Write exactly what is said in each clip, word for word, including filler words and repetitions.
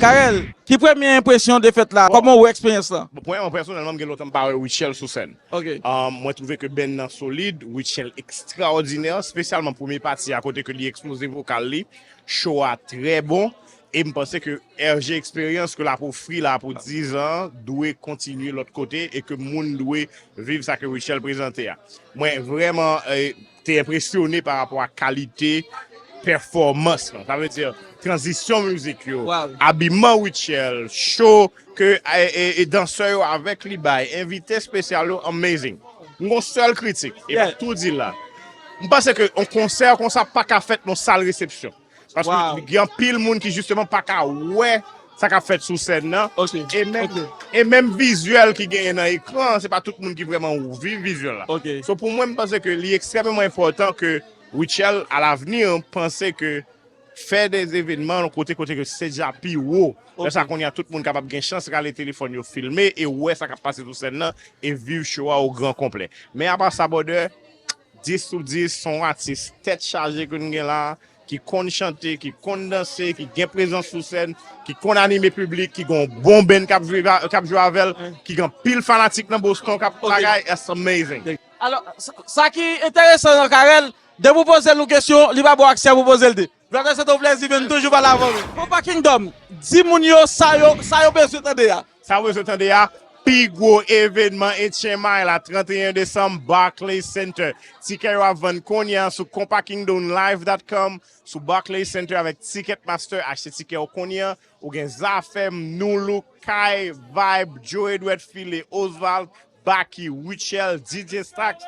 Carel, ki premye enpresyon de fèt la? Kòman w wè eksperyans lan? Bon, premyèman, pèsonèlman, m gen lontan m pa wè Rutshelle sou sèn. Ok. Um, mwen twouve ke band nan solid, Rutshelle ekstraòdinè, espesyalman premye pati a kote ke li eksploze vokal li. Show a trè bon. E m panse ke R G Experience ke l ap ofri la pou diz an dwe kontinye lòt kote e ke moun dwe viv sa ke Rutshelle prezante a. Mwen vrèman eh, te enpresyone pa rapò a kalite pèfòmans lan. Sa vle di tranzisyon mizik yo, Wow. Abiman Rutshelle, show ke e, e, e dansè yo avèk li bay, envite espesyal yo, amazing. M gon sèl kritik, e m ap tou di l la. M panse ke yon konsè konsa pa ka fèt nan sal resepsyon. Paske Wow. Gen anpil moun ki jisteman pa ka wè sa k ap fèt sou sèn nan. Ok. E menm, Ok. e menm vizyèl ki genyen nan ekran an, se pa tout moun ki vrèman viv vizyèl la. Ok. So pou mwen, m panse ke li ekstrèmeman enpòtan ke Rutshelle, alavni, panse ke fè de evènman nan kote kote ke se deja pi wo. Ok. Lè sa kounye a tout moun kapab gen chans rale telefòn yo filme e wè sa k ap pase sou sèn nan e viv show a o gran konplè. Men apa sa, brother, dis sou dis, se yon atis tèt chaje ke n gen la, ki konn chante, ki konn danse, ki gen prezans sou sèn, ki konn anime piblik, ki gen yon bon band k ap jwe, k ap jwe avè l, ki gen anpil fanatik nan Boston k ap Ok. bagay, that's amazing. Alò, sa, sa ki enteresan nan Carel, depi w poze l yon kesyon, li pa ba w aksè pou poze l de. Brother, se te yon plèzi, men m toujou pale avè w. Konpa Kingdom, di moun yo sa yo, sa yo bezwen tande a. Sa w bezwen tande a, pi gwo evènman H M I la, trannteyen desanm, Barclays Center. Tikè yo ap vann kounye a sou konpa kingdom live dot com, sou Barclays Center avèk Ticketmaster. Achte tikè w kounye a. Ou gen Zafèm, Nu Look, Kay, Vibe, Joe Edward Philly, Oswald, Baky, Rutshelle, D J Stax.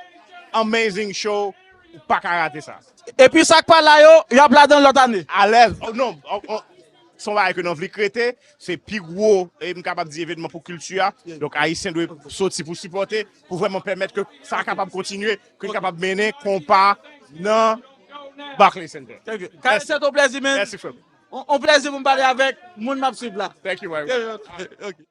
Amazing show. Ou pa ka rate sa. Epi sa k pa la yo, y ap la dan lòt ane. Alèz. Oh, non. Oh, oh. Se yon bagay ke nou vle krete, se pi gwo, e m kapab di, evènman pou kilti a. Donk, Ayisyen dwe soti pou sipòte, pou vrèman pèmèt ke sa kapab kontinye, ke n kapab mennen konpa nan Barclays Center. Thank you. Carel, se te yon plèzi, men. Mèsi, frè m. On, on plèzi pou m pale avèk moun m ap swiv la. Thank you, my Ok.